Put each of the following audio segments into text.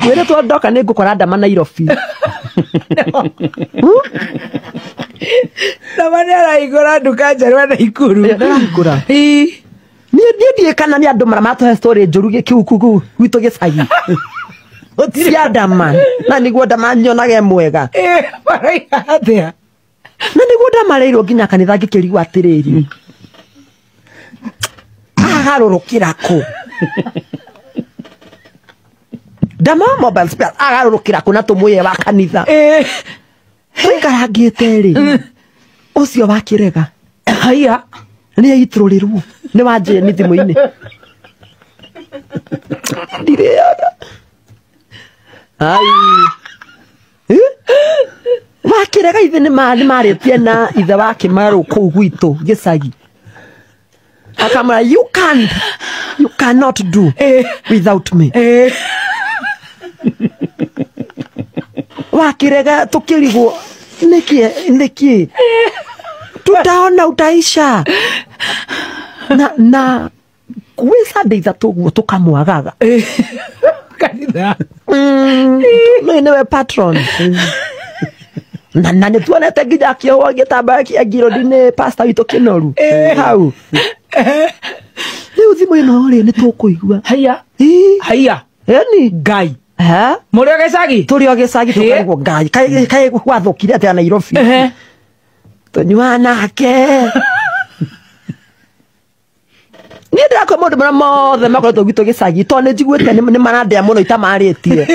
Ngwĩrĩtwo ndoka nĩ ngũkora Ndama Nairobi. Ndama nĩ arahingũra nduka njerũ Naikuru. Ndarahingũra. Ii. Niĩ ndiĩ kana nĩ andũ maratũhe story njũru gĩkiu kũu gwitũ gĩcagi. Cia Ndama. Na nĩguo Ndama nyonage mwega. Maroiga atĩa? Na nĩguo ndamareirwo nginya kanitha ngĩkĩrigwo atĩrĩrĩ. Agarũrũkĩra kũ? Ndama mobile spare agarũrũkĩra kũ na tũmwĩye wa kanitha. Tũikarangĩte rĩ. Ũcio wa kĩrega. Haiya. Nĩ aitũrũrĩrwo. Nĩ wa Jane thimũ-inĩ. Ndirĩaga. Ai. Wakĩrega ithe nĩ marĩtie na ithe wa Kĩmarũ kũu gwitũ gĩcagi. Akamwĩra you cannot do without me. Wakĩrega tũkĩrigwo nĩkĩ nĩkĩ tutaona utaisha. Na gwĩ Sunday ithatũ ũguo tũkamwagaga. Kanitha. Nĩ nĩwe patron. Na nĩ tuonete nginya akĩohwo gĩtambaya kĩa ngirodi nĩ pastor witũ Kĩnoru. Hau. Rĩu thimũ ĩno rĩ nĩ tũkũigua. Haiya. Haiya. Ĩni. Ngai. Ha? Mũrĩ o gĩcagi? Tũrĩ o gĩcagi tũkarigwo Ngai. Kaĩ gwathũkire atĩa Nairobi? Tũnyuaga nake. Niĩ ndĩrakua maũndũ marĩa mothe makoretwo gwitũ gĩcagi tondũ nĩ njiguĩte nĩ marandĩa mũno itamarĩtie.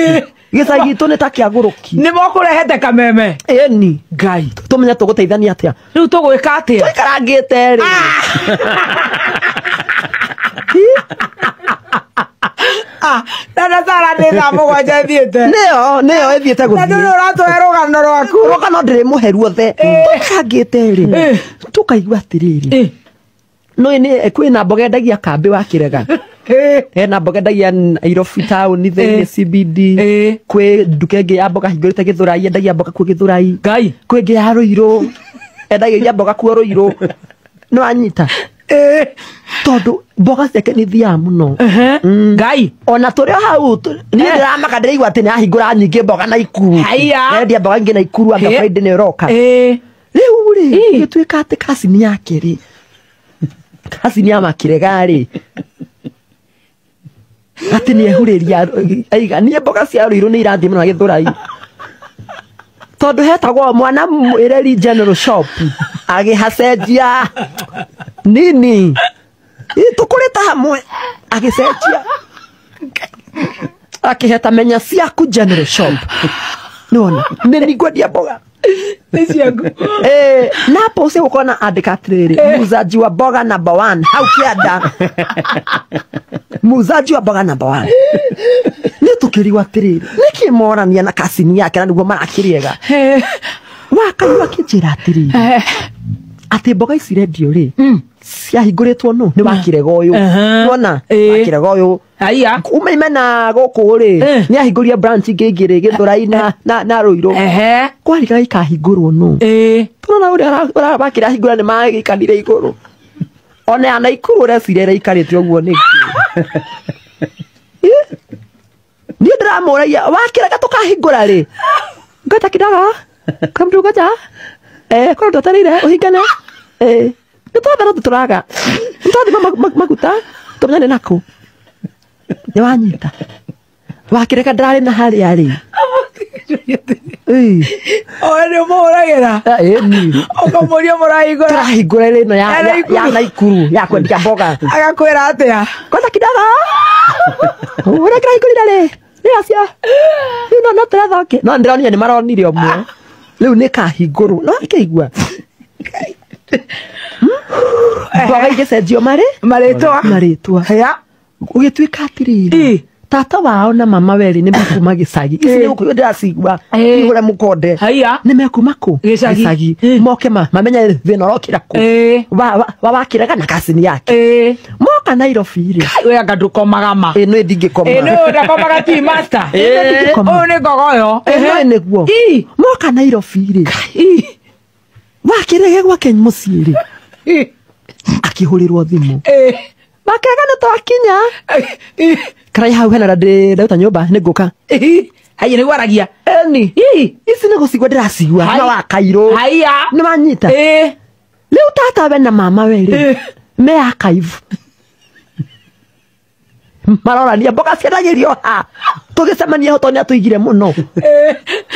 Gĩcagi gitũ nĩ ta kĩagũrũki. Nĩ mokũrehete kameme. Ĩni. Ngai. Tũmenye tũgũteithania atĩa. Rĩu tũgwĩka atĩa? Tũikarangĩte rĩ. Na Sara nĩ thaa mũgwanja ĩthiĩte. Nĩyo ĩthiĩte gũthiĩ. Na ndũrĩ ũratũhe rũgano rwaku. Rũgano ndĩrĩmũhe ruothe. Tũikarangĩte rĩ. Tũkaigua atĩrĩrĩ. No nĩ kwĩna mboga endagia kambĩ wa Kĩrega. Hena mboga endagia Nairobi town thĩinĩ CBD. Kwĩ nduka ĩngĩ ya mboga hingũrĩte Gĩthũrai endagia mboga kuo Gĩthũrai. Ngai. Kwĩ ĩngĩ ya Rũirũ endagia mboga kuo Rũirũ. Nĩ wanyita? Tondũ mboga ciake nĩ ithiaga mũno. Ngai. Ona tũrĩ o hau niĩ ndĩramaka ndĩraigua atĩ nĩ ahingũra nyingĩ mboga Naikuru. Haiya. Endia mboga nyingĩ Naikuru anga Friday nĩ ĩroka. Rĩu rĩ, gĩtuĩka atĩ cousin yake rĩ. Cousin ya Makĩrega rĩ. Atĩ nĩ ehurĩria aiga niĩ mboga cia Rũirũ nĩ irathiĩ mũno Gĩthũrai. Tondũ hetagwo mwana mwĩreri general shop agĩhacenjia nini. Tũkũrĩte hamwe agĩcenjia. Akĩheta menya ciaku general shop. Nĩwona nĩ ngwendia mboga. Nĩ ciaku. Na hapo ũcio ũkona andĩka atĩrĩrĩ, muuzaji wa mboga number 1 hau kĩanda. Muuzaji wa mboga number 1. Nĩ tũkĩrigwo atĩrĩrĩ, nĩkĩ morania na cousin yake na nĩguo marakĩrĩega. Wakaigua akĩnjĩra atĩrĩrĩ, atĩ mboga ici rendio rĩ, ciahingũrĩtwo nũ? Nĩ Wakĩrega ũyũ. Nĩwona? Wakĩrega ũyũ. Haiya. Kuma imena gũkũ rĩ, nĩ ahingũrire branch ingĩ igĩrĩ Gĩthũrai na Rũirũ. Kwariga ikahingũrwo nũ? Tũrona ũrĩa Wakĩrega ahingũra nĩ magĩikanire igũrũ. Ona ya Naikuru ũreciria ĩraikarĩte ũguo nĩkĩ? Niĩ ndĩramũragia, Wakĩrega tũkahingũra rĩ? Ngoja kidogo. Kwa mtu ngoja. Kwa mtu atarire, ũhingane. Nĩ twatha no tũtũraga. Nĩ twathima maguta, tũmenyane nakũ. Nĩ wanyita. Wakĩrega ndararĩ na harĩa rĩ. Oe nĩ ũmũhũragĩra? Ĩni. Ũkamũria mũrahingũra. Tũrahingũra ĩno Ya Naikuru. ya Naikuru, ya kwendia mboga. Agakwĩra atĩa? Ngoja kidogo. Ũrĩa kĩrahingũrire rĩ? Nĩ acia. Rĩu no tũretha ũngĩ. No ndĩronire nĩ maronire ũmwe. Rĩu nĩ kahingũrwo. No akĩigua. Mboga igĩcenjio marĩ? Marĩtwa. Marĩtwa. Haya. Ũgĩtuĩka atĩrĩrĩ. Tata wao na mama werĩ nĩ mekuma gĩcagi. Ici nĩ gũkũ ndĩracigua. Ihũre mũkonde. Haiya. Nĩ mekuma kũ? Gĩcagi. Gĩcagi. Moke mamenye thĩna ũrokĩra kũ. Wa Wakĩrega na cousin yake. Moka Nairobi rĩ. Kai, we anga ndũkomaga ma. Nĩ ndingĩkoma. Nĩ ũdakomaga ti master. Nĩ ndingĩkoma. Ũyũ nĩ ngogoyo. Nĩ nĩguo. Moka Nairobi rĩ. Wakĩrega gwake mũciĩ rĩ. Akĩhũrĩrwo thimũ. Wakĩrega nĩ twakinya. Karai hau hena ndĩ ndauta nyũmba nĩ ngũka. Haiya nĩ gwaragia. Eni. Ici nĩ gũcigua ndĩracigua. Hai. Na wakairũ. Haiya. Nĩ wanyita. Ĩĩ. Rĩu tata we na mama we rĩ me archive. Marorania mboga ciendagĩrio ha. Tũgĩcemania ho tondũ nĩatũigire mũno.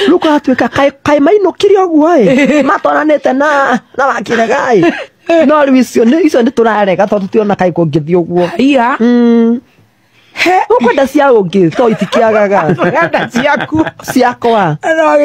Rĩu kũratuĩka kaĩ mainũkire ũguo ĩ. Matwaranĩte na Wakĩrega ĩ. No rĩu icio nĩ tũrarega tondũ tũtirona kaĩ kũngĩthiĩ ũguo. Haiya. He. Ũkwenda cia ũngĩ to itikĩagaga. Ũrenda ciaku. Ciakwa. No.